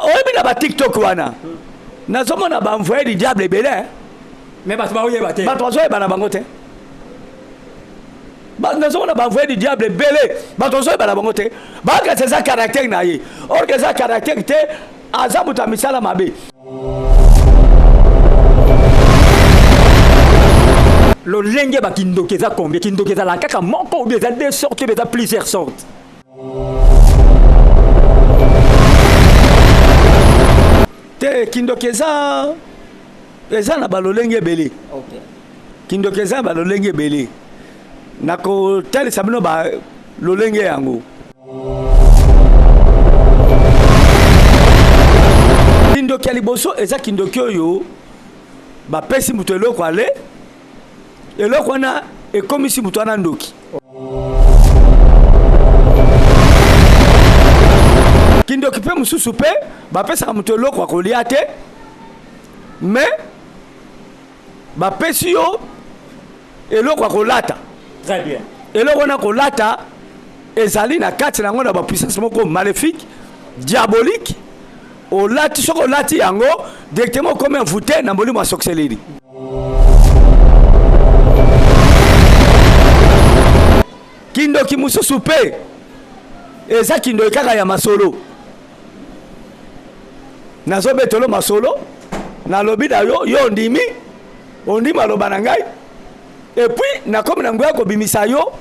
Oyebi na ba TikTok wana nazomona ba envoyé du diable ebele. Mais bato baoyeba te. Bato bazoyeba na bango te. Nazomona ba envoyé du diable ebele, bato bazoyeba na bango te. Bakasi eza caractère na ye, or que eza caractère te, aza moto ya misala mabe. Lolenge bakindoki eza combien? Kindoki ezalaka kaka moko ou bien eza deux sortes ou bien eza plusieurs sortes? Te, kindoki eza na balolenge ebele. Okay. Kindoki eza na balolenge ebele, nakotalisa bino balolenge yango. Kindoki ya liboso eza kindoki oyo bapesi moto eloko, ale eloko wana ekomisi moto wana ndoki. Kindoki mpe mosusu mpe bapesaka moto eloko ya kolia te, mais bapesi yo eloko ya kolata. Très bien. Eloko wana kolata ezali na kati na yango na bapuissance moko maléfique, diabolique. Olati, soki olati yango directement okomi envoûté na molimo ya sorcellerie. Kindoki mosusu mpe eza kindoki kaka ya masolo. Nazobetelo masolo, nalobi na yo, yo ondimi, ondimi aloba na ngai, et puis nakomi na nguya kobimisa yo,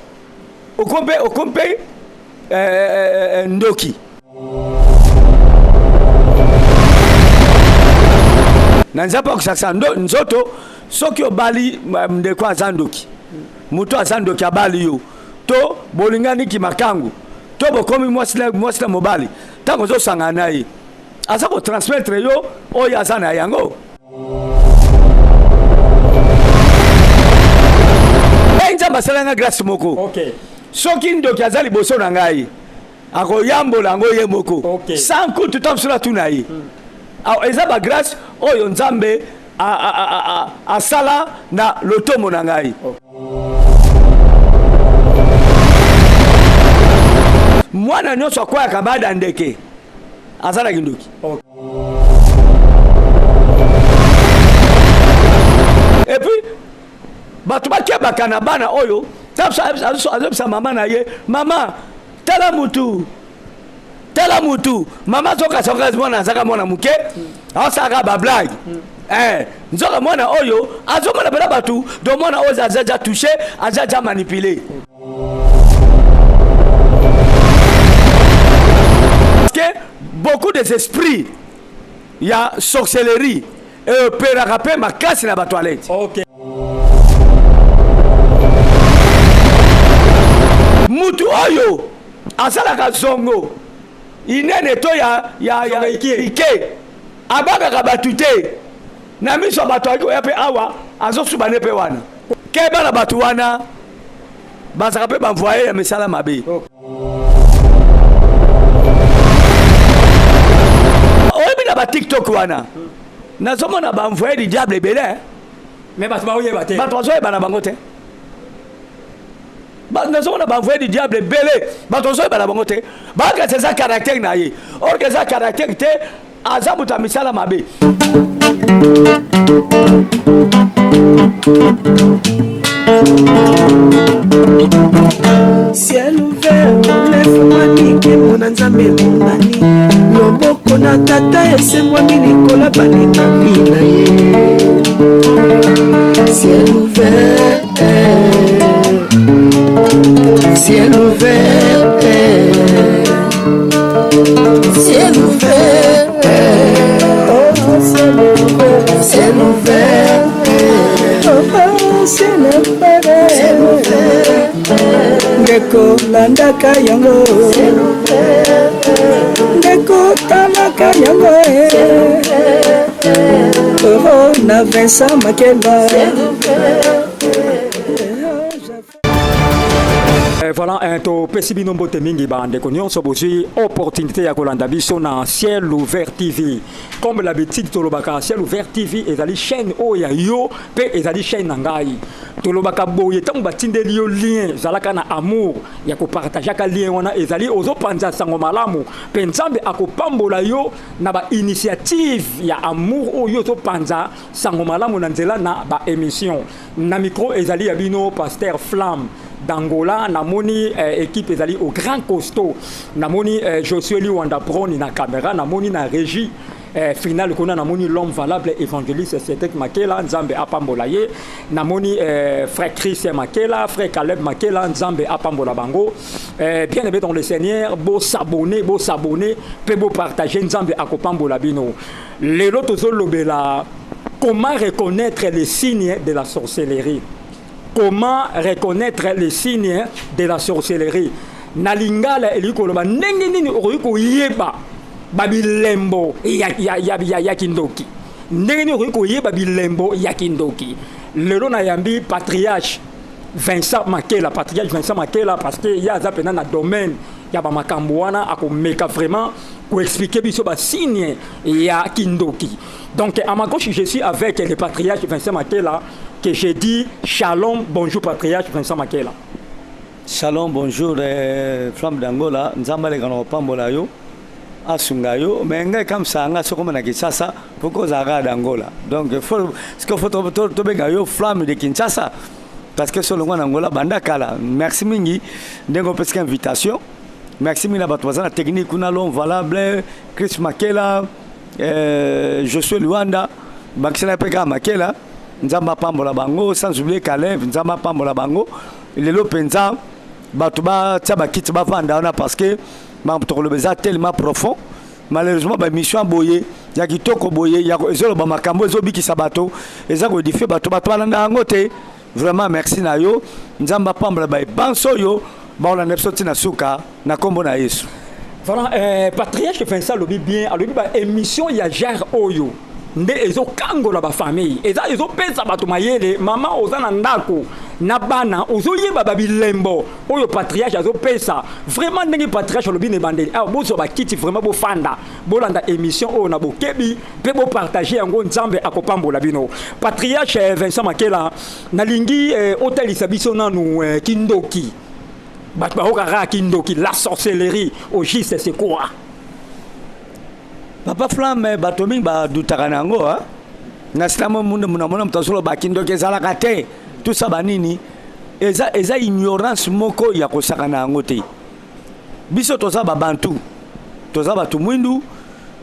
okomi mpe ndoki. Na nzambe akosakisa nzoto. Soki obali ndeko aza ndoki, moto aza ndoki abali yo, to bolingani makangu, to bokomi mwasi na mobali, ntango ozosangana na ye aza kotransmettre yo oyo aza na yango. Nzambe asalanga grâce moko. Soki ndoki aza liboso na ngai, akoyambola yango ye moko. Sans kutu ta mosusu natuna ye. Eza bagrâce oyo Nzambe asala na lotomo na ngai. Mwana nyonso akwayaka bada ndeke aza na kindoki. Et puis bato bakebaka na bana oyo azobisa mama na ye: "Mama, tala mutu, tala mutu." Mama azokasa mwana azaka mwana moke, aosalaka bablague. Nzoka mwana oyo azomona mpena bato. Do mwana oyo aza ja touché, aza ja manipulé, parce que beaucoup des esprits ya sorcellerie eoperaka mpe makasi na batoilette. Mutu oyo asalaka zongo inene to ya ike, abangaka bato te na miso ya bato, ayaki koya mpe awa azosuba ne mpe wana. Keba na bato wana, bazalaka mpe baenvoyé ya misala mabe. Oyebi na batiktok wana nazomona baenvoyé du diable ebele. Mais bato baoyeba te. Bato bazoyeba na bango te. Nazomona baenvoyé du diable ebele, bato bazoyeba na bango te. Bakasi eza caractère na ye, or que eza caractère te, aza moto ya misala mabe. Ciel ouvert efungwami, nkembo na Nzambe emonani, loboko na Tata esembwami likolo balingami na ye. Ciel ouvert, ciel ouvert, ciel ouvert, oh, ciel ouvert, ciel ouvert, oh, ciel ouvert, ciel ouvert. Ndeko, landaka yango, ndeko, talaka yango. Oh, na Vincent Makela. Voilà, topesi bino mbote mingi, bandeko nyonso bozwi opportunité ya kolanda biso na Ciel Ouvert TV. Comme l'habitude, tolobaka Ciel Ouvert TV ezali chaîne oyo ya yo mpe ezali chaîne na ngai. Tolobaka boye, ntango batindeli yo lien, ezalaka na amour ya kopartageaka lien wana, ezali ozopanza sango malamu, mpe Nzambe akopambola yo na bainitiative ya amour oyo ozopanza sango malamu na nzela na baémission. Na micro ezali ya bino pasteur Flamme d'Angola. Namoni équipe ezali au grand costaud. Namoni Josué Liwanda Proni na caméra, namoni na régie final kuna, namoni l'homme valable, évangéliste Cédric Makela, Nzambe apambola ye. Namoni frère Christian Makela, frère Caleb Makela, Nzambe apambola bango. Bien aimé dans le Seigneur, bos'abonner, bos'abonner mpe bopartager, Nzambe akopambola bino. Lelo tozolobela comment reconnaître les signes de la sorcellerie. Comment reconnaître les signes de la sorcellerie? Na lingala elingi koloba ndenge nini okoki koyeba babilembo ya kindoki, ndenge nini okoki koyeba bilembo ya kindoki. Lelo nayambi patriarche Vincent Makela, patriarche Vincent Makela, parce que ye aza mpenza na domaine ya bamakambo wana, akomeka vraiment koexpliquer biso basigne ya kindoki. Donc à ma gauche, je suis avec le patriarche Vincent Makela, que j'ai dit shalom, bonjour patriarche Vincent Makela. Shalom, bonjour Flamme d'Angola. Nzambe aleka na kopambola yo, asunga yo. Me ngai kamsa nga sokoma na Kinshasa, poko ozalaka d'Angola, donc faut ce faut tobenga yo Flamme de Kinshasa, parce que solongwa na Angola banda kala. Merci mingi ndenge opesika invitation. Merci mingi na bato baza na technique kuna, l'homme valable Chris Makela, Josué Luanda, bakisela mpe kaka Makela, Nzambe apambola bango, sans oublier Caleb, Nzambe apambola bango. Lelo mpenza bato batia bakiti, bavanda wana, parce que makambo tokoloba eza tellement profond. Malheureusement, baémission ya boye, ya kitoko boye, ezoloba makambo ezobikisa bato, eza koédifier bato, bato balanda yango te. Vraiment merci na yo. Nzambe apambola baebanso oyo baolanda biso ntina suka na nkombo na Yesu. Voilà, patriarche Vincent alobi bien, alobi baémission ya genre oyo nde ezokangola bafamille, eza ezopesa bato mayele. Mama oza na ndako na bana, ozoyeba babilembo oyo patriarche azopesa. Vraiment, ndenge patriarche alobi na ebandeli awa, bozwa bakiti, vraiment bofanda, bolanda émission oyo na bokebi mpe bopartage yango, Nzambe akopambola bino. Patriarche Vincent Makela, nalingi otalisa biso nanu kindoki. Bato bayokaka kindoki, la sorcellerie, au juste c'est quoi? Papa Flamme, bato mingi badutaka na yango. Na sila munde namona moto azoloba kindoki ezalaka te, tout ça banini. Eza ignorance moko ya kosaka na yango te. Biso toza babantu, toza bato mwindu,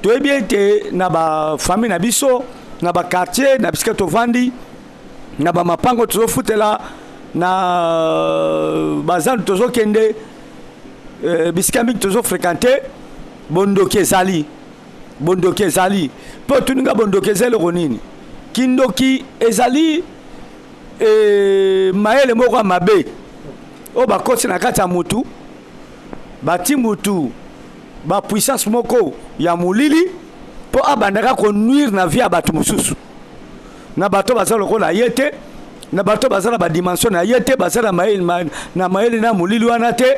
toyebi ete na bafamille na biso, na baquartier na bisika tovandi, na bamapango tozofutela, na bazandu tozokende, bisika mingi tozofréquenter, bondoki ezali, bondoki ezali. Mpo otuninga bondoki eza eloko nini? Kindoki ezali mayele moko ya mabe oyo bakoti na kati ya mutu, bati mutu bapuissance moko ya molili mpo abandaka konuire na vie ya bato mosusu, na bato baza lokola ye te, na bato baza na badimension na ye te, baza na mayele na mayele na molili wana te.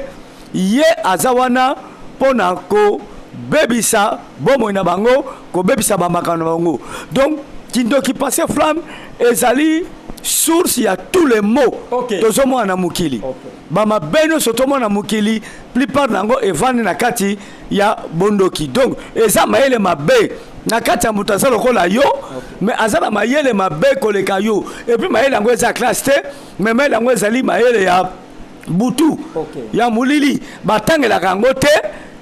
Ye aza wana mpo na kobebisa bomoi na bango, kobebisa bamakambo na bango. Donc kindoki, pasteur Flamme, ezali source ya tous les maux. Tozomona na mokili, bamabe nyonso tomona na mokili, plupart na yango evandi na kati ya bondoki. Donc eza mayele mabe na kati ya moto aza lokola yo, mais aza na mayele mabe koleka yo. Et puis mayele yango eza classe te, mais mayele yango ezali mayele ya butu, ya molili. Batangelaka yango te,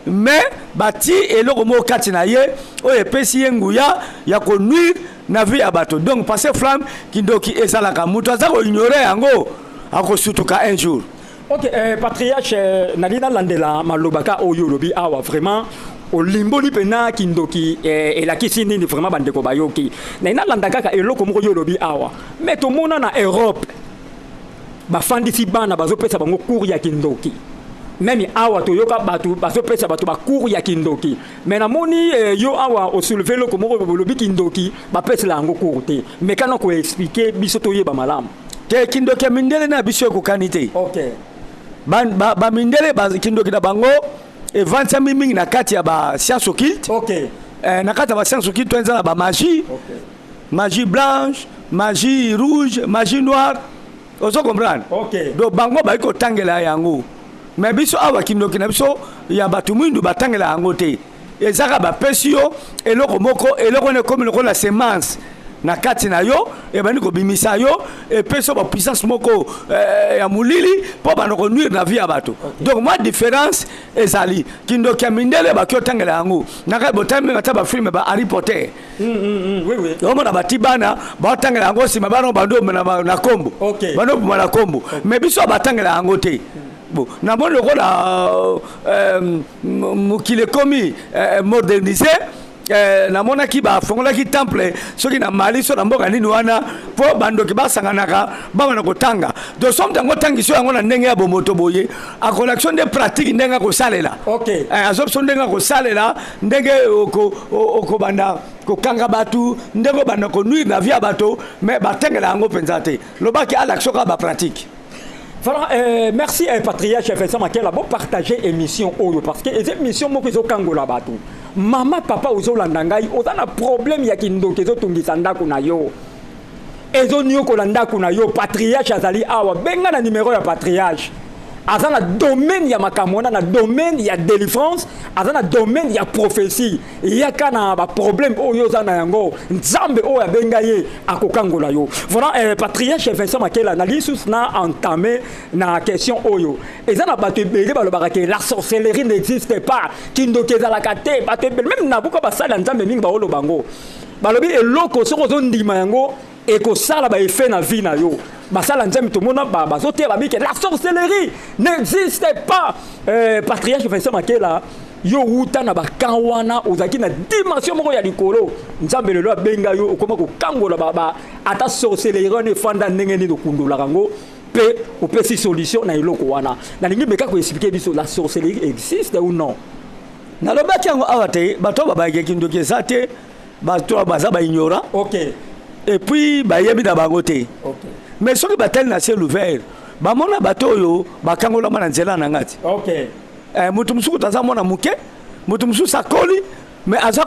mais bati eloko moko kati na ye oyo epesi ye nguya ya konuire na vie ya bato. Donc pasteur Flamme, kindoki ezalaka. Moto aza koignorer yango akosutuka un jour. Ok, patriarche, nali nalandela maloba ka oyo olobi awa. Vraiment olimboli mpenza kindoki elakisi nini. Vraiment bandeko bayoki. Nali nalanda kaka eloko moko yo olobi awa. Mais tomona na Europe bafandisi bana, bazopesa bango cours ya kindoki. Même awa toyoka bato bazopesa bato bacours ya kindoki. Mais namoni yo awa osoulever eloko moko, bolobi kindoki bapesela yango cours te. Mais kana koexpliquer biso toyeba malamu. Te, kindoki ya mindele na biso ekokani te. Bamindele ba, ba kindoki na bango evandisami mingi na kati ya ba science occulte. Na kati ya ba science occulte eza na ba magie. Magie blanche, magie rouge, magie noire. Ozo comprendre? Donc bango bayi kotangela yango. Mais biso awa, kindoki na biso ya bato mwindu, batangela yango te. Ezaka bapesi yo eloko moko, eloko wana ekomi lokola semence na kati na yo, ebandi kobimisa yo, epesi yo bapuissance moko ya molili mpo banda konuire na vie ya bato. Donc mwa différence ezali, kindoki ya mindele baki otangela yango naka botali ata bafilm ba Harry Potter. Omona bati bana baotangela yango, nsima bana bando na kombo, bando obima na kombo. Mais biso batangela yango te. Bon, namoni lokola mokili ekomi modernisé, namonaki bafongolaki temple soki na Mali, so na mboka nini wana, mpo bandoki basanganaka, babana kotanga. Donc soki yango otangisi yango na ndenge ya bomoto boye, akolakisa nde pratique ndenge akosalela. Azo biso ndenge akosalela, ndenge okobanda kokanga bato, ndenge obanda konuire na vie ya bato. Mais batengela yango mpenza te. Lobaki alakisa kaka bapratique. Voilà, merci Patriarche Vincent Makela. Bon, partager émission oyo parce que les émission moko ezokangola bato. Mama, papa ozolanda ngai, oza na problème ya kindoki ezotungisa ndako na yo. Ezoniokola ndako na yo. Patriarche azali awa. Benga na numéro ya patriarche. Aza na domaine ya makambo wana, na domaine ya délivrance, aza na domaine ya prophétie. Yaka na baproblème oyo oza na yango, Nzambe oyo abenga ye akokangola yo. Voilà, patriarche Vincent Makela, na lisusu na entamé na question oyo. Eza na bato ebele balobaka ke la sorcellerie n'existe pas, kindoki ezalaka te. Bato ebele, même na buka basali ya Nzambe mingi, baoloba yango. Balobi eloko soki ozondima yango, ekosala baeffet na vie na yo. Basala Nzambe tomona bazoteya, babike la sorcellerie n'existe pas. Patriarche Vincent Makela, yo wuta na bakan wana, ozalaki na dimension moko ya likolo. Nzambe lelo abenga yo, okoma kokangola ata sorcellerie wana efanda ndenge nini, okundolaka yango mpe opesi solution na eloko wana. Nalingi meka koexpliquer biso, la sorcellerie existe ou non? Nalobaki yango awa te, bato oyo babayekeki ndoki eza te, bato oyo baza baignorant. Et puis bayebi na bango te. Mais soki batali na ciel ouvert, bamona bato oyo bakangolama na nzela na nga ti. Moto mosusu kutu aza mwana moke, moto mosusu akoli, mais aza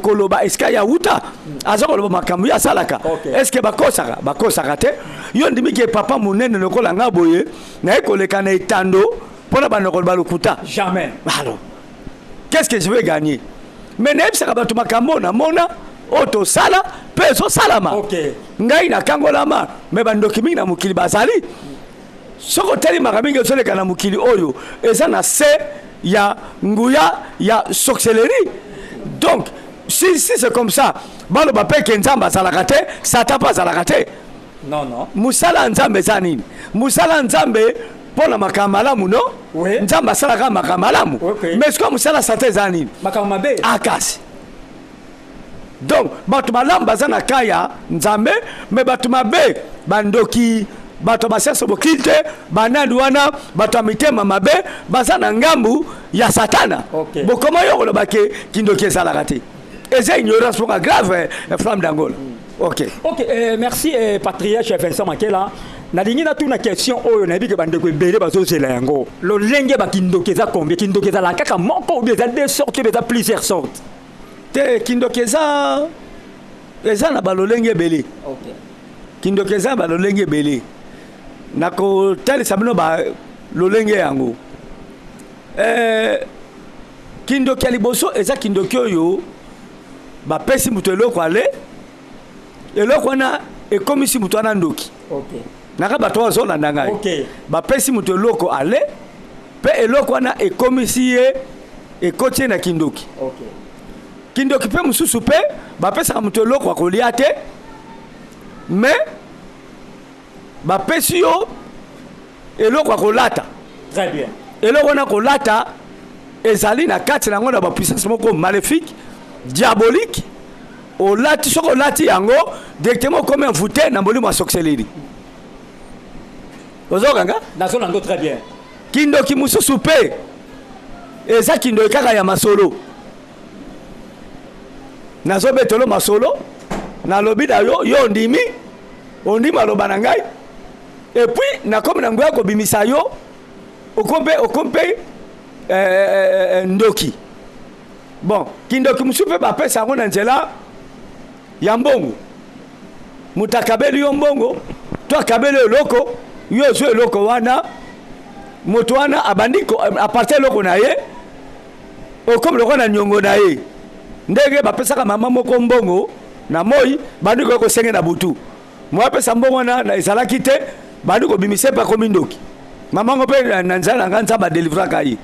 koloba esika ya wuta, aza koloba makambo ye asalaka. Est ce que bakosaka? Bakosaka te. Yo ndimi ke papa monene lokola nga boye naye koleka na etando mpona banda koloba lokuta? Jamais. Alors, qu'est ce que je vais gagner? Mais nayebisaka bato makambo oyo namona, oyo tosala mpe ezosalama. Ngai nakangolama, mais bandoki mingi na mokili bazali. Soki otelimaka mingi, ezoleka na mokili oyo eza na se ya nguya ya sorcellerie. Donc si c'est comme ça, baloba mpe ke Nzambe azalaka te, Satan mpe azalaka te. Non, non. Mosala ya Nzambe eza nini? Mosala ya Nzambe mpo na makambo malamu, no? Oui. Nzambe asalaka makambo malamu. Mais sikoyo mosala ya Satan eza nini? Makambo mabe. Akasi. Donc bato malamu baza na ka ya Nzambe, mais bato mabe, bandoki, bato ya basianse bokili te, banani wana, bato ya mitema mabe, baza na ngambu ya Satana. Bokoma yo koloba ke kindoki ezalaka te, eza ignorance moko grave, Flamme d'Angola. Ok. Ok, merci patriarche Vincent Makela. Nalingi natuna question oyo nayebi ke bandeko ebele bazozela yango. Lolenge bakindoki eza combien? Kindoki ezalaka kaka moko ou bien eza deux sortes ou bien eza plusieurs sortes? Te, kindoki eza na balolenge ebele. Kindoki eza na balolenge ebele. Nakotalisa bino balolenge yango. Kindoki ya liboso eza kindoki oyo bapesi moto eloko, ale eloko wana ekomisi moto wana ndoki. Naka bato bazolanda ngai. Bapesi moto eloko, ale mpe eloko wana ekomisi ye, ekoti ye na kindoki. Kindoki mpe mosusu mpe bapesaka moto eloko akolia te, mais bapesi yo eloko ya kolata. Très bien. Eloko wana kolata ezali na kati na yango na bapuissance moko maléfique, diabolique. Olati, soki olati yango, directement okomi envoûté na molimo ya sorcellerie. Ozokanga? Nazolanda très bien. Kindoki mosusu mpe eza kindoki kaka ya masolo. Nazobetelo masolo, nalobi na yo, yo ondimi, ondimi aloba na ngai. Et puis nakomi na nguya ya kobimisa yo, okomi mpe ndoki. Bon, kindoki mosusu mpe bapesa yango na nzela ya mbongo. Moto akabeli yo mbongo to akabeli yo eloko, yo ozwi eloko wana, moto wana abandi apartir eloko na ye, okomi lokola na niongo na ye. Ndenge bapesaka mama moko mbongo na moi, bandi koya kosenge na butu, moyo apesa mbongo wana ezalaki te, bandi kobimisa mpe akomi ndoki. Mama ngo mpe na nzala na ngai, Nzambe adelivraka ye.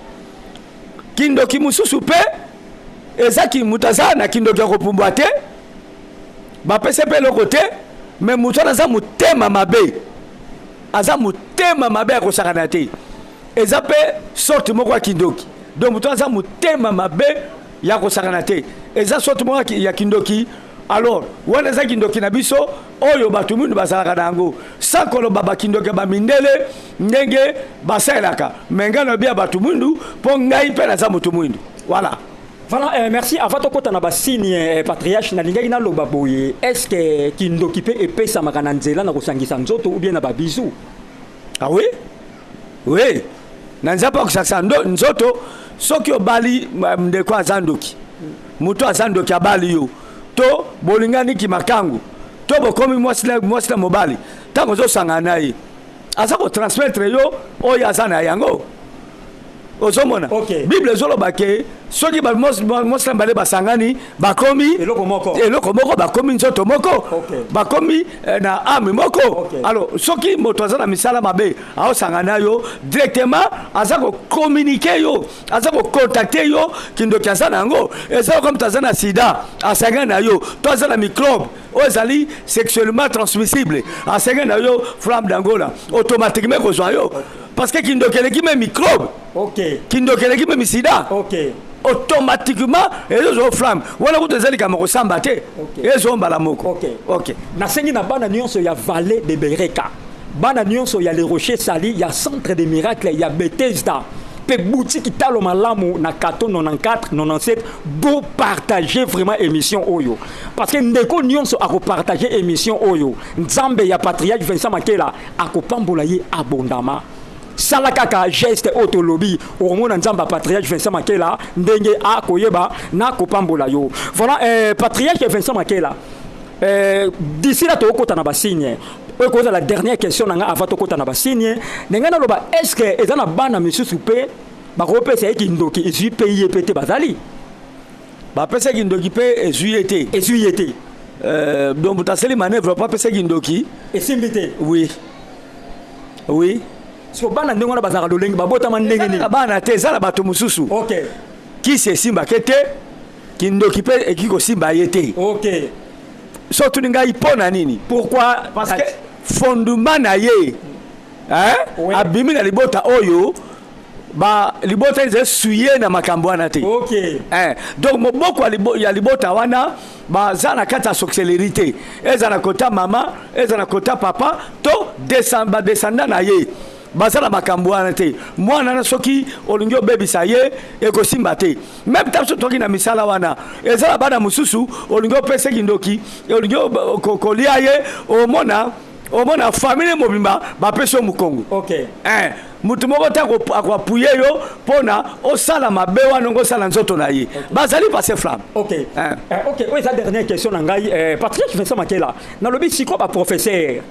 Kindoki mosusu mpe ezaki moto aza na kindoki ya kopumbwa te, bapesa mpe eloko te, me moto wana aza motema mabe, aza motema mabe ya kosakana te. Eza mpe sorte moko ya kindoki. Donc moto aza motema mabe ya kosakana te, eza sorte moko ya kindoki. Alors wana eza kindoki na biso oyo bato mingi bazalaka na yango, sans koloba bakindoki ya bamindele ndenge basalelaka. Me ngai nalobi ya bato mwindu, mpo ngai mpe naza moto mwindu. Voilà. Voilà, merci. Avant tokota na basigne, patriarche, nalingaki naloba boye: est ce que kindoki mpe epesamaka na nzela na kosangisa nzoto ou bien na babizu? Ah oui, oui, na nzela mpo kosangisa nzoto. Soki obali ndeko aza ndoki, moto aza ndoki abali yo, to bolinganiki makangu, to bokomi mwasi na mobali, ntango ozosangana na ye, aza kotransmettre yo oyo aza na yango. Ozomona? Bible ezoloba ke soki mwasi na mibale basangani, bakomi eloko moko. Eloko moko, bakomi nzoto moko, bakomi na âme moko. Alors soki moto aza na misala mabe, aosanga na yo directement, aza kocommuniquer yo, aza kocontacter yo kindoki aza na yango. Eza comme moto aza na sida, asangani na yo, to aza na microbe oyo ezali sexuellement transmissible, asangani na yo, Flamme d'Angola, automatiquement kozwa yo, parce que kindoki eleki me microbe. Kindoki eleki me misida. Automatiquement ezozwa flamme wana. Kutu eza likambo kosamba te, ezwa mbala moko. Nasengi na bana nyonso ya Vallée de Bereka, bana nyonso ya Le Rocher Sali, ya Centre de Miracle, ya Bethesda mpe boutique Talo Malamu na Kato 94 97, bopartage vraiment émission oyo, parce que ndeko nyonso akopartage émission oyo, Nzambe ya patriarche Vincent Makela akopambola ye abondama. Sala kaka geste oyo tolobi, okomona Nzambe ya patriarche Vincent Makela ndenge akoyeba na kopambola yo. Voilà, patriarche Vincent Makela, d'ici là tokokota na basigne oyo kozala dernière question na nga. Avant tokota na basigne, ndenge naloba, est ce que eza na bana misusu mpe bakopesa ye kindoki, ezwi mpe ye mpe te, bazali? Bapesaki ndoki mpe ezwi ye te. Ezwi ye te. Donc moto asali manœuvre po apesaki ndoki. Esimbi te. Oui. So bana ndenge wana bazalaka lolenge babotama ndenge nini? Na bana te, eza na bato mosusu. Kisi esimbake te, kindoki mpe ekoki kosimba ye te. So otuni ngai mpo na nini? Pourquoi? Parce que fondement na ye, hein? Abimi na libota oyo ba libota eza suye na makambo wana te. Donc moboko ya libota wana baza na kati ya sorcellerie te. Eza na kota mama, eza na kota papa, to badescendant na ye baza na makambo wana te. Mwana na soki olingi obebisa ye, ekosimba te. Même ta biso toki na misala wana, eza na bana mosusu, olingi opeseki ndoki, olingi kolia ye, omona famille mobimba bapesi yo mokongo. Motu moko te akoappuyer yo mpona osala mabe wana, ongo osala nzoto na ye. Bazali passe flamme. Ok, oyo eza dernière question na ngai, patriarche Vincent Makela. Nalobi sikoyo, baprofesseur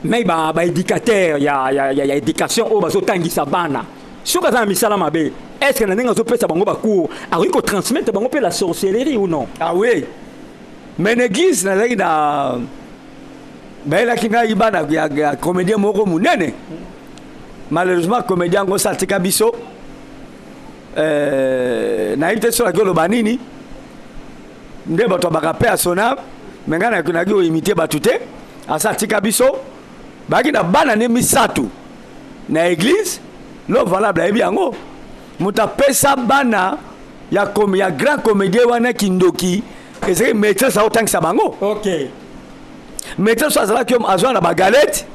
mai, baéducateur ya éducation oyo bazotangisa bana, soki aza na misala mabe, est ce que na ndenge azopesa bango bacours, akoki kotransmettre bango mpe la sorcellerie ou non? Ah oui, mais na église nazalaki na, bayelaki ngai bana ya comédien moko monene. Malheureusement comédien yango osa atika biso. Nayebi te soki oloba nini nde bato abaka mpe asona, me ngai naki koimiter bato te. Asa atika biso, bayaki na bana nde misato na église. Lo valable ayebi yango. Moto apesa bana ya grand comédien wana kindoki ezalaki maîtresse aotangisa bango. Maîtresse azalaki, azwa na bagalette,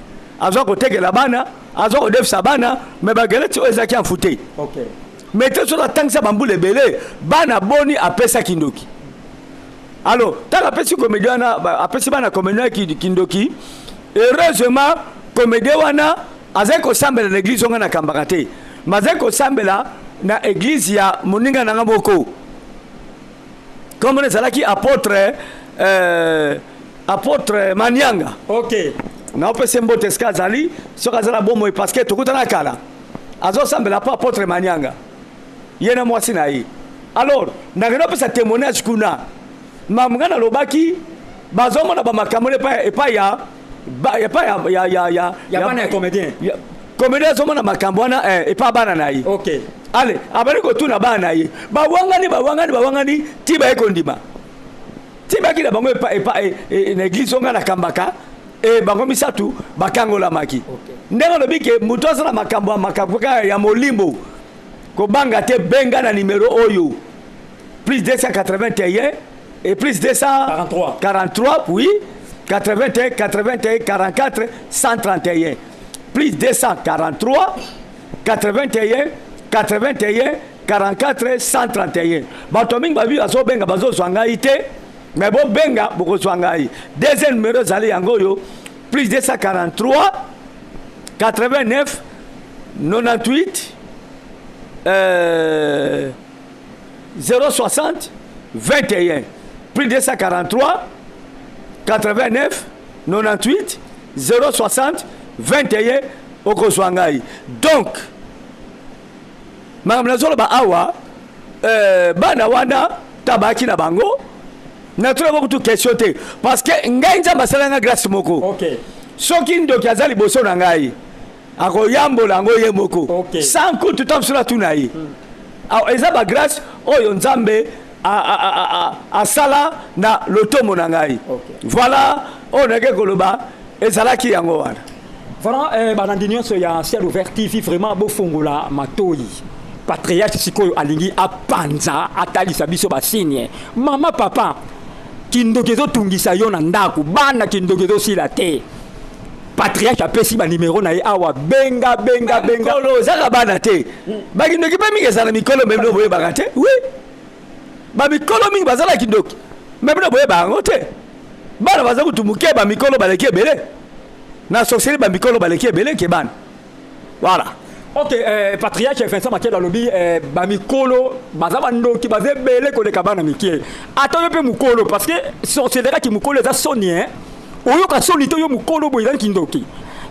azwa kotekela bana, azwa kodefisa bana, me bagalette oyo ezalaki envoûté. Maîtresse oyo atangisa bambula ebele bana, boni apesa kindoki? Alors ntango apesi comédien wana, apesi bana comédien kindoki, heureusement Comédien wana azali kosambela na église oyo ngai nakambaka te, mais azali kosambela na église ya moninga na nga moko. Kombo ezalaki apôtre Manianga. Naopesa mbote esika azali, soki aza na bomoi, parce que tokutana kala. Azosambela mpo apôtre Manianga, ye na mwasi na ye. Alors nakende opesa témoignage kuna. Makambo ngai nalobaki, bazomona bamakambo epai ya epai ya Ya bana ya comédien. Comédien azomona makambo wana epai bana na ye. Ale abandi kotuna bana na ye, bawangani, bawangani, bawangani, ti baye kondima, ti bayaki na bango epa na église oyo ngai nakambaka. E bango misato bakangolamaki. Ndenge olobi ke moto aza na makambo ya makambo kaka ya molimo, kobanga te, benga na numero oyo: plus 281 et plus 243. 43, oui, 81 81 44 131. Plus 243 81 81 44 131. Bato mingi babi bazobenga, bazozwa ngai te, mais bobenga, bokozwa ngai. Deuxième numéro ezali yango oyo: plus 243 89 98 060 21. Plus 243 89 98 060 21, okozwa ngai. Donc makambo nazoloba awa, bana wana tabaki na bango, natuna kutu question te, parce que ngai Nzambe asalanga grâce moko. Soki ndoki aza liboso na ngai, akoyambola yango ye moko sans kutu ta mosusu natuna ye. Eza bagrâce oyo Nzambe asala na lotomo na ngai. Voilà, oyo nake koloba ezalaki yango wana. Voilà, balandi nyonso ya Ciel Ouvert TV, vraiment bofongola matoi. Patriarche sikoyo alingi apanza, atalisa biso basigne. Mama, papa, kindoki ezotungisa yo na ndako, bana kindoki ezosila te, patriarche apesi banimero na ye awa. Benga, benga, benga. Mikolo ezaka bana te, bakindoki mpe mingi eza na mikolo, mais bino boyebaka te. Oui, bamikolo mingi baza na kindoki, mais bino boyebaka yango te. Bana baza kutu moke, bamikolo baleki ebele na sorcellerie. Bamikolo baleki ebele ke bana. Voilà. Ok, patriarche Vincent Makelo alobi bamikolo baza bandoki, baza ebele koleka bana mike. Ata yo mpe mokolo, parce que sorcellerie mokolo eza soni, hein? Oyoka soni te, yo mokolo boye eza kindoki.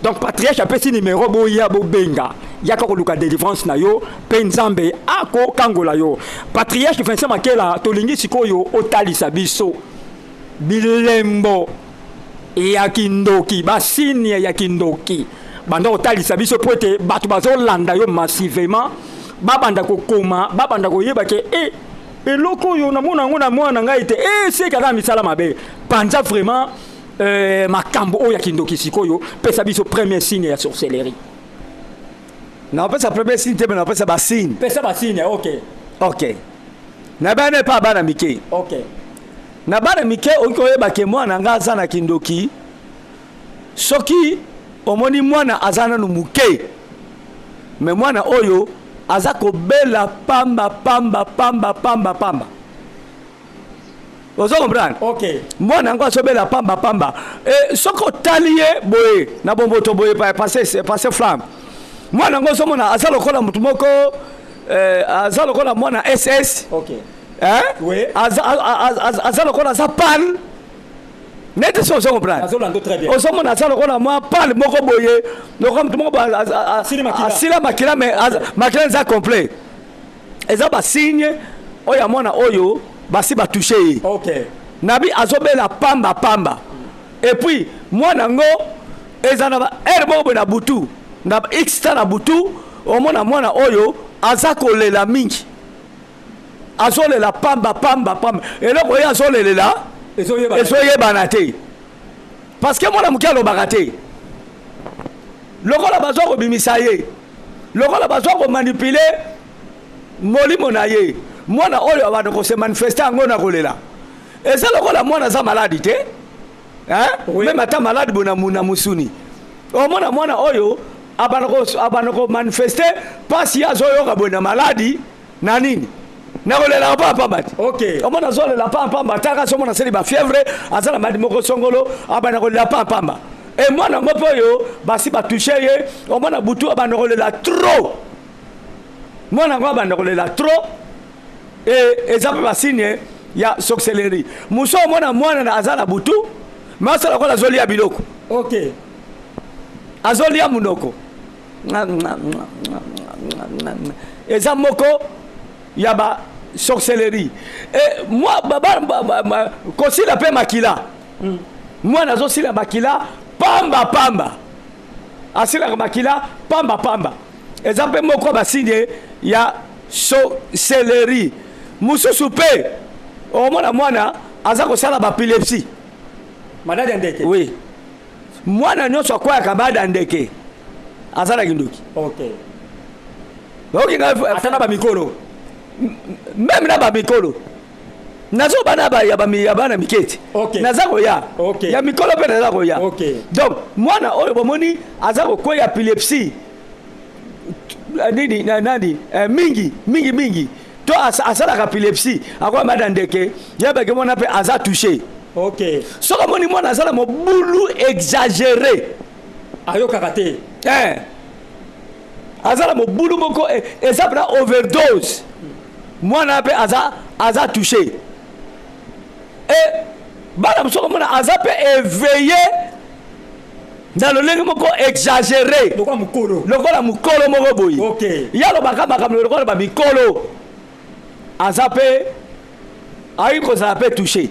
Donc patriarche apesi numéro, boya, bobenga, yaka koluka délivrance na yo mpe Nzambe akokangola yo. Patriarche Vincent Makela, tolingi sikoyo otalisa biso bilembo ya kindoki, basigne ya kindoki. Banda kotalisa biso po ete bato bazolanda yo massivement babanda kokoma, babanda koyeba ke e eloko oyo namona yango na mwana na ngai te, e seki aza na misala mabe. Panza vraiment makambo oyo ya kindoki. Sikoyo pesa biso premier signe ya sorcellerie. Napesa premier signe te, mais napesa basigne. Pesa basigne, ok. Ok, na bana epa bana mike. Na bana mike, okoki koyeba ke mwana nga aza na kindoki soki omoni mwana aza nanu moke, mais mwana oyo aza kobela pamba pamba pamba pamba pamba. Ozo comprendre? Ok. Mwana yango azobela pamba pamba. E soki otali ye boye na bomboto boye, passe flamme, mwana yango ozomona aza lokola motu moko, aza lokola mwana ss. Hein? Oui. Aza lokola aza pâle neti so, ozo comprendre? Azolanda très bien. Ozomona aza lokola mwa pâle moko boye, lokola motu moko boye, Asili makila. Asila makila, mais makila eza complet. Eza basigne oyo ya mwana oyo basi batouche ye. Nabi azobela pamba pamba. Et puis mwana yango eza na ba heure moko boye na butu, na ba x ta na butu, omona mwana oyo aza kolela mingi, azolela pamba pamba pamba. Eloko oyo azolelela ezoyebana. Ezoyebana te, parce que mwana moke alobaka te. Lokola bazwa kobimisa ye, lokola bazwa komanipuler molimo na ye, mwana oyo abanda kose manifester yango na kolela. Eza lokola mwana aza malade te, hein? Oui. Même ata malade boye na mosuni, omona mwana oyo abanda komanifester mpasi ye azoyoka boye na maladi na nini, na kolelaka pamba te. Omona azolela pamba, taka azomona asali bafièvre, aza na maladi moko songolo, abanda kolela pamba. E mwana yango mpe oyo basi batouche ye, omona butu abanda kolela trop. Mwana yango abanda kolela trop, e eza mpe basigne ya sorcellerie. Mosu omona mwana aza na butu, me asala lokola azolia biloko. Azolia monoko, eza moko ya ba sorcellerie. E mwa kosila mpe makila. Mwana azosila makila pamba pamba, asilaka makila pamba pamba, eza mpe moko basigne ya sorcellerie. Mosusu mpe omona mwana aza kosala baépilepsie. Maladi ya ndeke. Oui, mwana nyonso akwayaka bada ya ndeke aza na kindoki. Oki ngai. Ata na bamikolo? Même na bamikolo. Nazoba na ya bana mike ti. Naza koya. Ya mikolo mpe naza koya. Donc mwana oyo bomoni aza kokweya épilepsie nini nani mingi mingi mingi, to asalaka épilepsie, akoya mada ndeke, yebeke mwana mpe aza touché. Soki amoni mwana aza na mobulu exagéré, ayokaka te. Aza na mobulu moko eza mpena overdose, mwana mpe aza touché. E bana mosusu komona aza mpe éveillé na lolenge moko exagéré. Lokola mokolo. Lokola mokolo moko boye. Ye alobaka makambo lokola bamikolo, aza mpe ayi kozala mpe touché.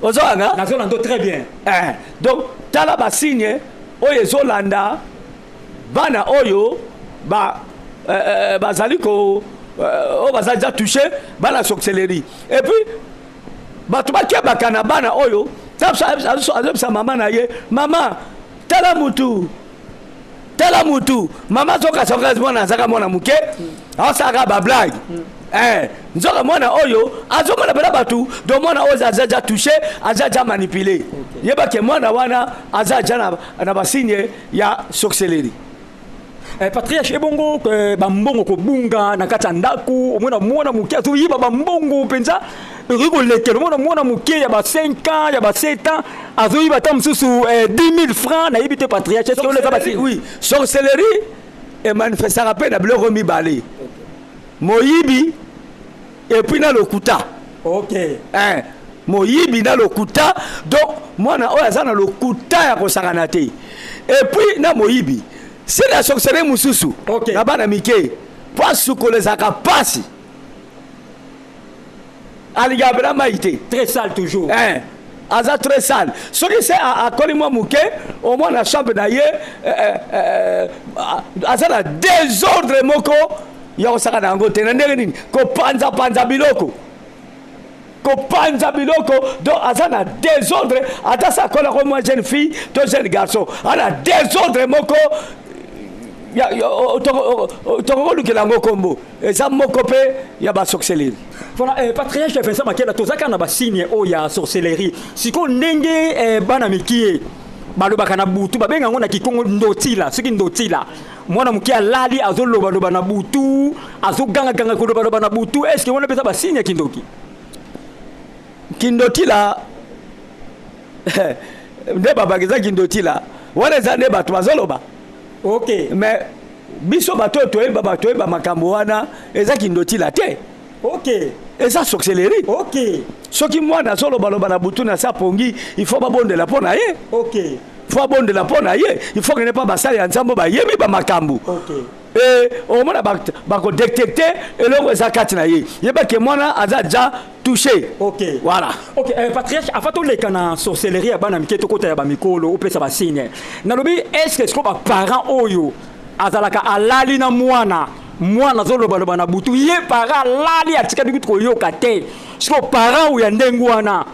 Ozolanga? Nazolanda très bien. Donc tala basigne oyo ezolanda bana oyo ba bazali ko oyo bazali déjà touché, bana sorcellerie. Et puis bato bakebaka na bana oyo azobisa mama na ye: "Mama, tala mutu, tala mutu." Mama azokasa mwana azaka mwana moke, aosalaka bablague. Nzoka mwana oyo azomona mpena bato. Donc mwana oyo aza déjà touché, aza déjà manipulé, yebake mwana wana aza déjà na basigne ya sorcellerie. Patriarche, ebongo bambongo kobunga na kati ya ndako, omona mwana moke azoyiba bambongo mpenza, ekoki kolekela. Omona mwana moke ya ba 5 ans, ya ba 7 ans, azoyiba ata mosusu 10 000 francs, nayebi te. Patriarche, est-ce que wana eza basigne? Oui, sorcellerie emanifestaka mpe na biloko mibale: moyibi et puis na lokuta. Moyibi na lokuta. Donc mwana oyo aza na lokuta ya kosangana te, et puis na moyibi. Si na sorcellerie mosusu na bana mike, mpo asukola ezalaka mpasi, alingaka mpena mai te. Très sale toujours. Aza très sale. Soki se akoli mwa moke, omwana chambre na ye aza na désordre moko ya kosaka na yango te. Na ndenge nini? Kopanzapanza biloko, kopanza biloko. Donc aza na désordre. Ata sa akolako mwa jeune fille to jeune garçon, aza na désordre moko tokokolukela yango kombo. Eza moko mpe ya basorcellerie. Voilà, patriarche Vincent Makela, toza kaka na basigne oyo ya sorcellerie. Sikoyo ndenge bana mikie balobaka na butu, babenga yango na kikongo ndotila. Soki ndotila, mwana moke alali, azolobaloba na butu, azogangaganga kolobaloba na butu, est ce que wana mpe eza basigne ya kindoki? Kindotila nde babaka eza kindotila wana, eza nde bato bazoloba. Mais biso bato oyo toyeba, bato toyeba makambo wana, eza kindotila te. Eza sorcellerie. Soki mwana azolobaloba na butu na sa pongi, il faut babondela mpo na ye. Faut abondela mpo na ye, il faut kende mpa basali ya Nzambe bayebi bamakambo. E omona bakodétecter eloko eza kati na ye, yebake mwana aza déjà touché. Voilà. Ok, patriarche, afa toleka na sorcellerie ya bana mike, tokota ya bamikolo, opesa basigne. Nalobi, est ce que sikoyo baparent oyo azalaka alali na mwana, mwana azolobaloba na butu, ye parent alali, atikali kutu koyoka te, sikoyo parent oyo ya ndenge wana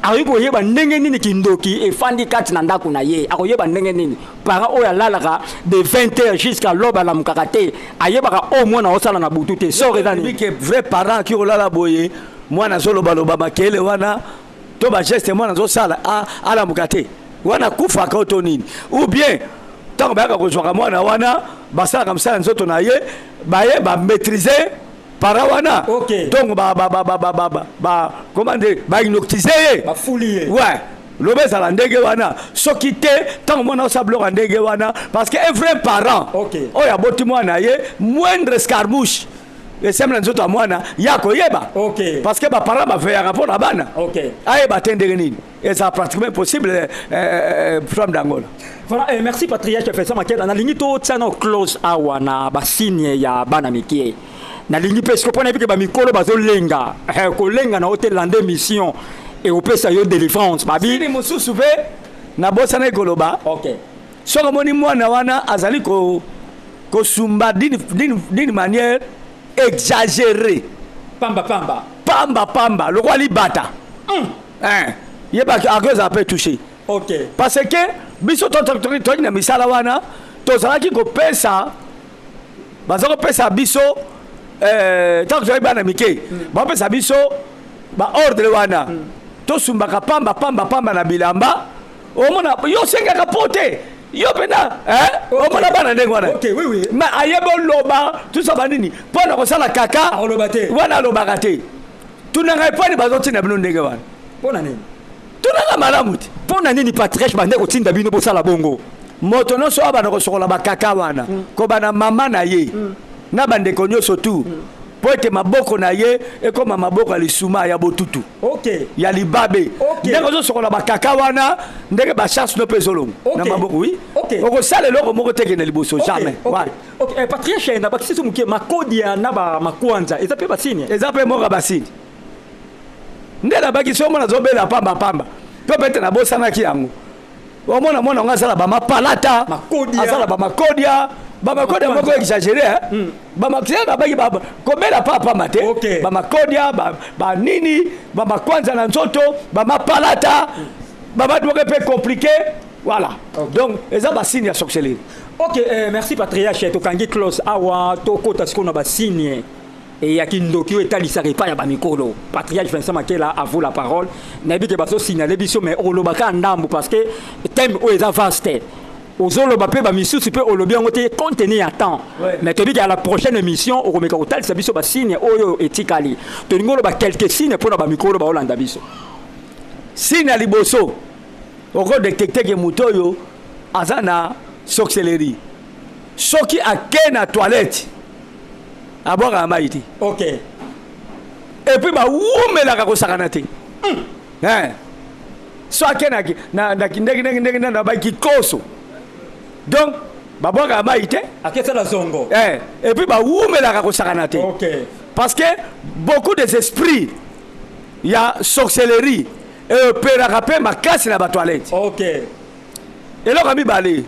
akoki koyeba ndenge nini kindoki efandi kati na ndako na ye? Akoyeba ndenge nini? Parent oyo alalaka de 20 heures jusqu'à loba, alamukaka te, ayebaka oyo mwana osala na butu te, sort eza nini? Ke vrai parent aki kolala boye, mwana azolobaloba, makele wana to bageste mwana azosala, alamuka te, wana akufaka o to nini? Ou bien ntango bayaka kozwaka mwana wana, basalaka mosala ya nzoto na ye, baye bamaîtrise parent wana. Donc ba comment dire, bahypnotiser ye. Bafuli ye. Ouais. Loba ezala ndenge wana. Soki te, ntango mwana osala biloko ya ndenge wana, parce que un vrai parent oyo aboti mwana ye, moindre escarmouche esemi na nzoto ya mwana, ye akoyeba. Parce que baparent baveyaka mpo na bana. Ayeba te ndenge nini, ezala pratiquement impossible. Flamme d'Angola. Voilà, merci patriarche Vincent Makela. Nalingi totia na close awa na basigne ya bana mike. Nalingi mpe siko mpona yebi ke bamikolo bazolenga, kolenga na yo te. Lande mission ekopesa yo délivrance babi. Sini mosusu mpe nabosanaki koloba. Soki omoni mwana wana azali kosumba d'une manière exagérée, pamba pamba, pamba pamba lokola libata, hein, yebaki akozala mpe touché. Parce que biso toki na misala wana, tozalaki kopesa, baza kopesa biso, ntango tozalaki bana mike, bapesa biso baordre wana, tosumbaka pamba pamba pamba na bilamba. Omona yo osengaka po te, yo mpena omona bana ndenge wana. Ok, oui, oui. Mais ayebi oloba tusa banini mpo na kosala kaka. Akoloba te. Wana alobaka te. Tuna ngai, mpo nini bazotinda bino ndenge wana? Mpo na nini? Tunanga malamu te. Mpo na nini, patriarche, bande kotinda bino bosala bongo? Moto nyonso oyo abanda kosokola bakaka wana, kobanda mama na ye na bandeko nyonso tu, mpo ete maboko na ye ekóma maboko ya lisuma, ya botutu, ya libabe. Ndenge ozosokola bakaka wana, ndenge bachance no mpe ezolongo na maboko, oui. Okosala eloko moko te kende liboso, jamais. Ok. Ok, patriarche, na bakisi so moke, makodia na bamakwanza eza mpe basigne? Eza mpe moko ya basigne. Nde nabaki, so omona azobela pamba pamba, to pete nabosanaki yango, omona mwana yango asala bamapalata. Makodia. Asala bamakodia, bamakodia moko exagéré, hein? Bamakodia babaki kobela pa pamba te. Bamakodia, banini, bamakwanza na nzoto, bamapalata, babatu moko mpe compliqué, voilà. Donc eza basigne ya sorcellerie. Ok, merci patriarche. Tokangi close awa, tokota sikoyo na basigne ya kindoki oyo etalisaka epai ya bamikolo. Patriarche Vincent Makela, à vous la parole. Nayebi ke bazosignale biso, mais olobaka ndambu parce que thème oyo eza vaste. Ozoloba mpe bamisusu mpe olobi yango te, compte tenu ya temps. Mais toyebi ke à la prochaine émission okomeka kotalisa biso basigne oyo etikali. Tolingi oloba quelques signes mpona bamikolo baolanda biso. Signe ya liboso okodétecter ke moto oyo aza na sorcellerie, soki ake na toilette, abwakaka mai te. Et puis bawumelaka kosakana te. Hein. So ake na ndenge ndenge ndenge na bakikoso, donc babwakaka mai te. Akesala zongo. Et puis bawumelaka kosakana te. Parce que beaucoup des esprits ya sorcellerie eoperaka mpe makasi na batoilette. Eloko ya mibale,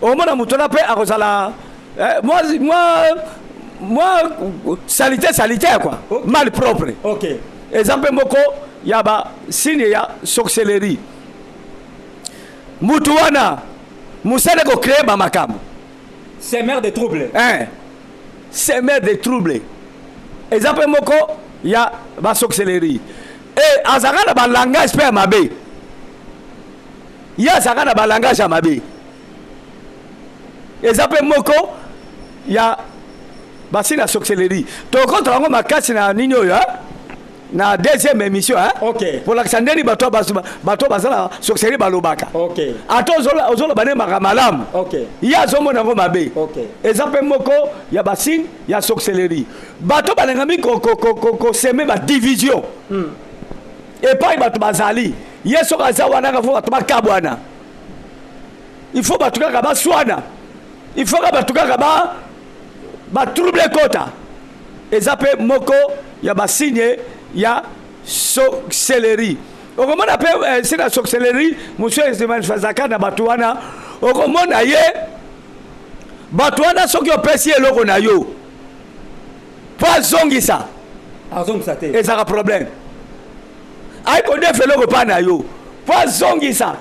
omona moto wana mpe akozala mwa salité salité quoi, mal propre. Eza mpe moko ya basigne ya sorcellerie. Mutu wana mosala ekocréer bamakambo. Semeur de trouble. Hein, semeur de trouble eza mpe moko ya basorcellerie. E azalaka na balangage mpe ya mabe, ye azalaka na balangage ya mabe, eza mpe moko ya basigne ya sorcellerie. Tokontra yango makasi na nini oyo, hein? Na deuxième émission, hein? Kolakisa ndeni bato baza na sorcellerie balobaka. Ata ozoloba nde maka malamu, ye azomona yango mabe. Eza mpe moko ya basigne ya sorcellerie. Bato balingami kosemer badivision epai bato bazali, ye soki aza wana kaka, faut bato bakabwana, il faut bato kaka baswana, il faut kaka bato kaka batrouble kota. Eza mpe moko ya basigne ya sorcellerie. Okomona mpe signe ya sorcellerie mosusu emanifestaka na bato wana. Okomona ye, bato wana, soki opesi eloko na yo mpo azongisa, Azongisa te. Ezalaka problème. Ayi kodefa eloko mpa na yo mpo azongisa,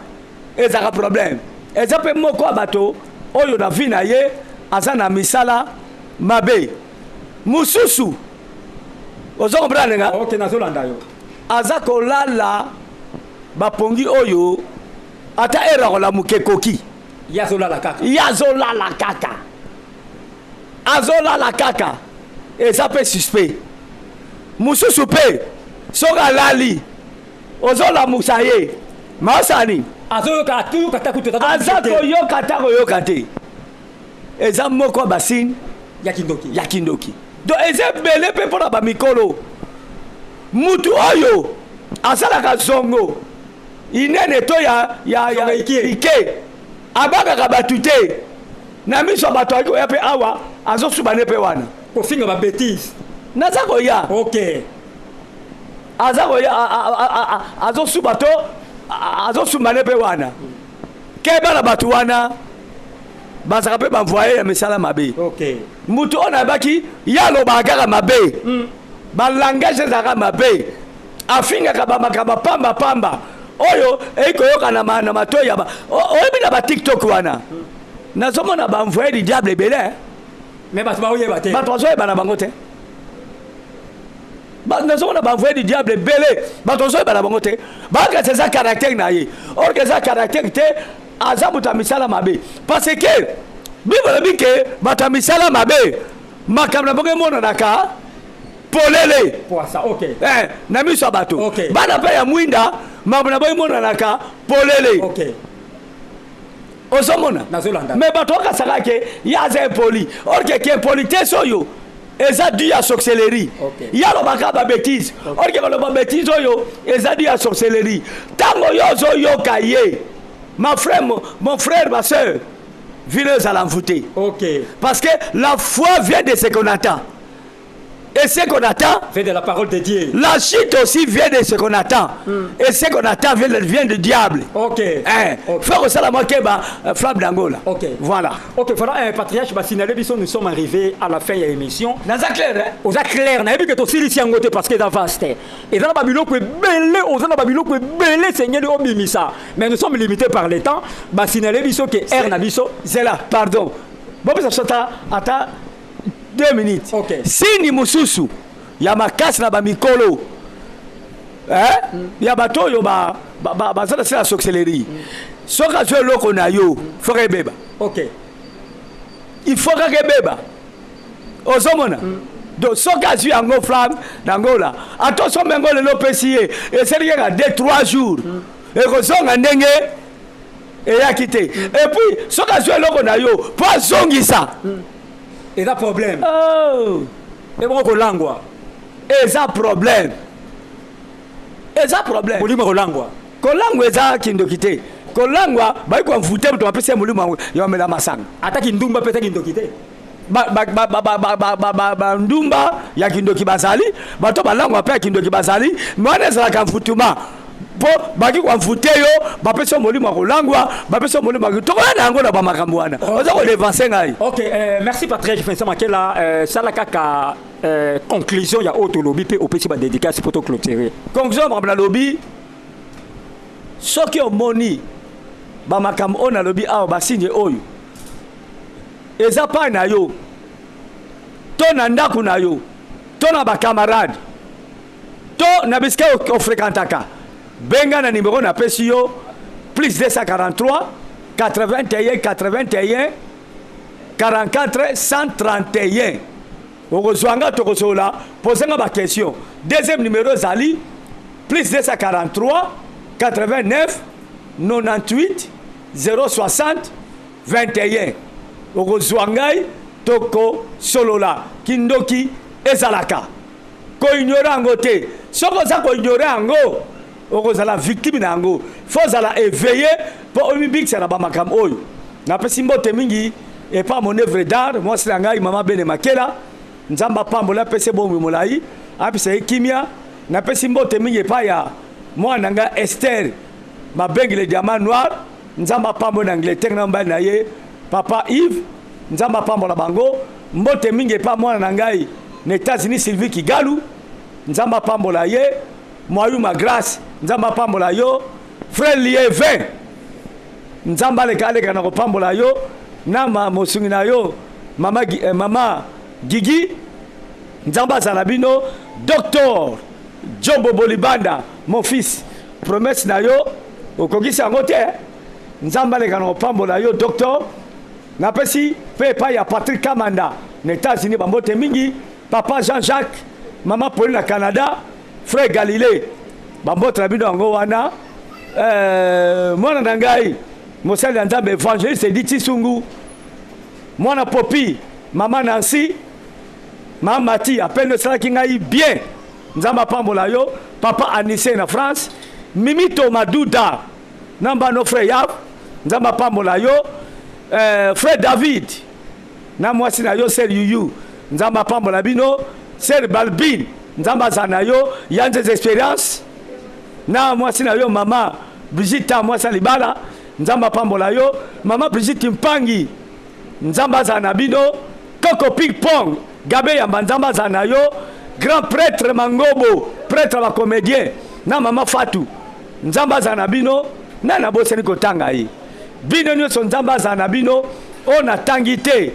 ezalaka problème. Eza mpe moko ya bato oyo na vie na ye aza na misala mabe mosusu. Ozo comprendre nga? Ok, nazolanda yo. Aza kolala bapongi oyo ata ere akolamuka ekoki. Ye azolala kaka. Ye azolala kaka, azolala kaka, eza mpe suspect. Mosusu mpe soki alali, ozolamusa ye. Maosala nini? Azoyoka, atoyoka ata kutu. Aza koyoka ata koyoka te. Eza moko ya basigne ya kindoki. Ya kindoki. Donc eza ebele mpe mpona bamikolo. Mutu oyo asalaka zongo inene to ya ike, abangaka bato te na miso ya bato, ayaki koya mpe awa, azosuba ne mpe wana. Kofinga babêtises. Naza koya. Aza koya, azosuba to azosumba ne mpe wana. Keba na bato wana, bazalaka mpe baenvoyés ya misala mabe. Mutu oyo nayebaki ye alobaka kaka mabe, balangage ezalaka mabe, afingaka bamakambo pamba pamba oyo eyi koyoka na matoi ya oyebi na baTikTok wana, nazomona baenvoyés du diable ebele. Mais bato baoyeba te. Bato bazoyeba na bango te. Nazomona baenvoyés du diable ebele, bato bazoyeba na bango te. Bakasi eza caractère na ye, or que eza caractère te, aza moto ya misala mabe, parce que Bible elobi ke bato ya misala mabe, makambo na bango emonanaka polele. Poisa, ok. Na miso ya bato. Bana mpe ya mwinda, makambo na bango emonanaka polele. Ozomona? Nazolanda. Mais bato bakasaka ke ye aza impoli, or que ke impolitesse oyo eza dû ya sorcellerie. Ye alobaka babêtises, or que baloba bêtise oyo eza dû ya sorcellerie. Ntango yo ozoyoka ye, ma frère, mon frère, ma soeur, vino ezala envoûté. Parce que la foi vient de ce qu'on attend et ce qu'on attend vient de la parole de Dieu. La chute aussi vient de ce qu'on attend et ce qu'on attend vient du diable. Eh, faut kosala mwa keba, flamme d'Angola. Voilà. Ok, voilà, patriarche, basignalé biso, nous sommes arrivés à la fin ya émission. Naza clair, hein? Oza clair, nayebi ke tosilisi yango te parce que eza vaste. Eza na babiloko ebele, oza na babiloko ebele esengeli obimisa. Mais nous sommes limités par le temps. Basignalé biso ke heure na biso. Zela, pardon, bopesa biso ata 2 minutes. Signe mosusu ya makasi na bamikolo, eh? Ya bato oyo baza na se ya sorcellerie, soki azwi eloko na yo, faut que ebeba. Il faut kaka ebeba. Ozomona? Donc soki azwi yango, flamme d'Angola, ata osomba yango lelo, opesi ye, esali kaka 2 3 jours, ekozonga ndenge eyaki te. Et puis soki azwi eloko na yo mpo azongisa, Eza problème. Oh. Ebongo kolangwa? Eza problème, eza problème. Molimo kolangwa. Kolangwa eza kindoki te. Kolangwa, bayi koenvoûter moto, bapesi ye molimo ya omela masanga. Ata kindumba mpe eza kindoki te? Bandumba ya kindoki bazali, bato balangwa mpe ya kindoki bazali, mais wana ezalaka mfutuma mpo baki koenvoûter yo, bapesi yo molimo ya kolangwa, bapesi yo molimo ya tokoya na yango na bamakambo wana. Oza kodevancer ngai. Ok, merci patriarche Vincent Makela. Sala kaka conclusion ya oyo tolobi mpe opesi badédicace mpo toclôturer. Conclusion ya makambo nalobi: soki omoni bamakambo oyo nalobi awa, basigne oyo eza pai na yo to na ndako na yo to na bacamarade to na bisika ofréquentaka, benga na numéro napesi yo: plus 243 81 81 44 131. Okozwa nga, tokosola, pose nga baquestion. Deuxième numéro ezali plus 243 89 98 060 21. Okozwa ngai, tokosolola. Kindoki ezalaka, koignorer yango te. Soki oza koignorer yango, okozala victime na yango. Faut ozala éveillé mpo omibikisa na bamakambo oyo. Napesi mbote mingi epa mon œuvre d'art, mwasi na ngai, mama Bene Makela. Nzambe apambola, apesi bomoi molai, apesa ye kimia. Napesi mbote mingi epai ya mwana na ngai Ester Mabengi, le diamant noir. Nzambe apambola na Angleterre na mobali na ye, papa Yves. Nzambe apambola bango. Mbote mingi epa mwana na ngai na États-Unis, Sylvie Kigalu. Nzambe apambola ye. Mwayuma Grâce, Nzambe apambola yo. Frère Lievin, Nzambe aleka aleka na kopambola yo na mosungi na yo, mama Gigi. Nzambe azala bino. Docteur Jombo Bolibanda, mon fils, promesse na yo okokisi yango te. Nzambe aleka na kopambola yo, docteur. Napesi mpe epai ya Patrick Kamanda na États-Unis bambote mingi, papa Jean-Jacques, mama Pauline na Canada, frère Galilée, bambote na bino yango wana. euh, mwana na ngai mosali ya Nzambe évangéliste Edith Tshisungu, mwana Popi, mama Nancy, mama Mati, apene esalaki ngai bien. Nzambe apambola yo. Papa Anise na France, Mimito Maduda na mbano frère Yav, Nzambe apambola yo. Frère David na mwasi na yo sœur Yuyu, Nzambe apambola bino. Sœur Balbine, Nzambe azala na yo. Yanzes expérience na mwasi na yo mama Brigitte, mwasi ya libala, Nzambe apambola yo. Mama Brigitte Mpangi, Nzambe azala na bino. Koko Ping Pong Gabe Yamba, Nzambe azala na yo. Grand prêtre Mangobo, prêtre ba comédien, na mama Fatou, Nzambe azala na bino. Nani nabosani kotanga ye? Bino nyonso Nzambe azala na bino. Oyo natangi te,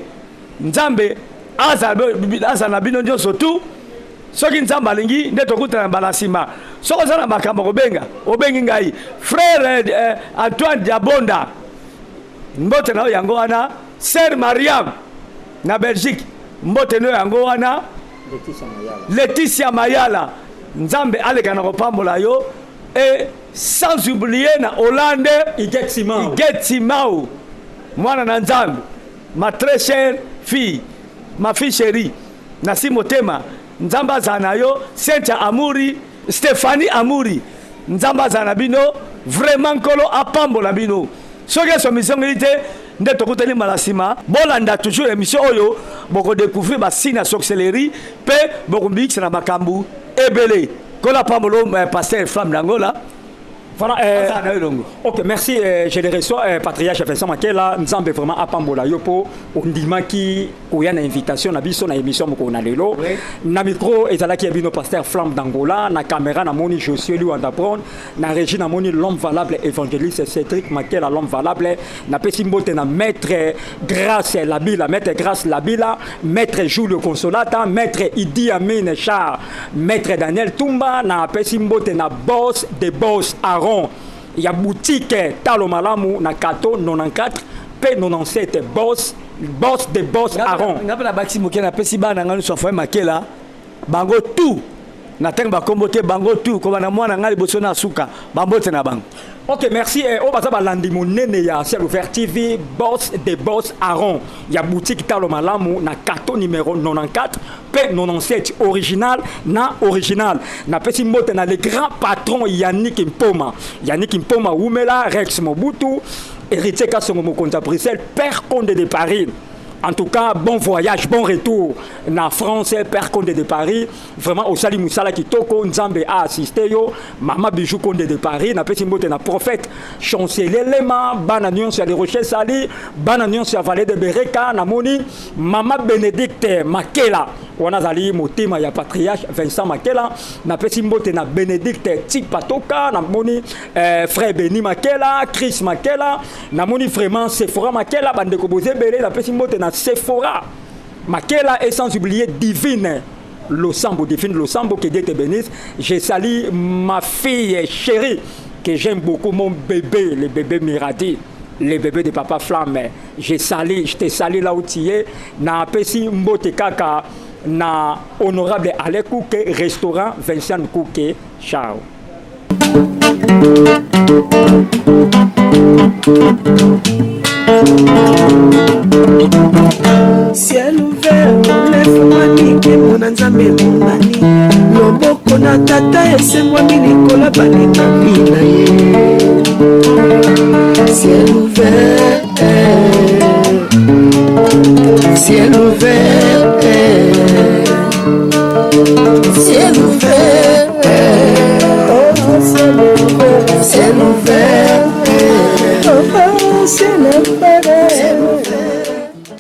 Nzambe azala na bino nyonso tu. Soki Nzambe alingi nde tokutana mbala nsima. Soki oza na makambo kobenga, obengi ngai. Frère Antoine Diabonda, mbote na yo yango wana. Sœur Mariam na Belgique, mbote na yo yango wana. Laetitia Mayala, Nzambe aleka na kopambola yo. Et sans oublier na Hollande, Iget Simao, Iget Simao, mwana na Nzambe, ma très chère fille, ma fille chérie, nasi motema, Nzambe azala na yo. Cynthia Amuri, Stéphanie Amuri, Nzambe azala na bino. Vraiment Nkolo apambola bino. Soki eso misongeli te nde tokutani mbala nsima. Bolanda toujours émission oyo, bokodécouvrir basigne ya sorcellerie mpe bokomibikisa na makambo ebele. Nkolo apambolo. Pasteur Flamme d'Angola. Voilà, ok, merci. Je le reçois, Patriarche Vincent Makela. Nzambe vraiment apambola yo po ondimaki koya na invitation na biso na émission moko na lelo. Oui. Na micro ezalaki ya bino Pasteur Flamme d'Angola, na caméra na moni Josué Luanda Brown, na régie na moni l'homme valable évangéliste Cédric Makela, l'homme valable, na pesi mbote na maître Grâce Labila, maître Grâce Labila, maître Julio Consolata, maître Idi Amin Char, maître Daniel Tumba, na pesi mbote na boss de boss Aaron ya boutique Talo Malamu na Kato 94 P 97, boss, boss de boss Aaron. Nga mpe nabakisi moke, napesi bana ngai nyonso afoye Makela, bango tout, na ntango bakombo te, bango tout, kobanda mwana ngai liboso na suka, bambote na bango. Ok, merci. Oyo baza balandi monene ya Ciel Ouvert TV, boss de boss Aaron ya boutique Talo Malamu na Kato numéro 94 P 97, original na original. Napesi mbote na le grand patron Yannick Mpoma. Yannick Mpoma wumela. Rex Mobutu, Héritier Kasongo, mokonzi ya Bruxelles, Père Conde de Paris. En tout cas, bon voyage, bon retour na France, Père Conde de Paris. Vraiment, osali musala kitoko, Nzambe a assisté yo. Mama Bijou Conde de Paris, napesi mbote na prophète Chancelier Lema, bana nyonso ya Les Rochers Sali, bana nyonso ya Vallée de Bereka, namoni Mama Bénédicte Makela. Wana azali motema ya patriarche Vincent Makela. Napesi mbote na Bénédicte Tipatoka, namoni frère Beni Makela, Chris Makela, namoni vraiment Sephora Makela, bandeko bozebele, napesi mbote na Sephora Makela et sans oublier Divine Losambo, Divine Losambo, que Dieu te bénisse. Je salue ma fille chérie que j'aime beaucoup, mon bébé, le bébé Miradi, le bébé de Papa Flamme. Je salue, je te salue là où tu es. Na pesi mbote kaka na honorable Ale Kouke, restaurant Vincent Kouke. Ciao. Ciel ouvert efungwami, nkembo na Nzambe emonani, loboko na Tata esembwami likolo balekami na ye. Ciel ouvert, ciel ouvert.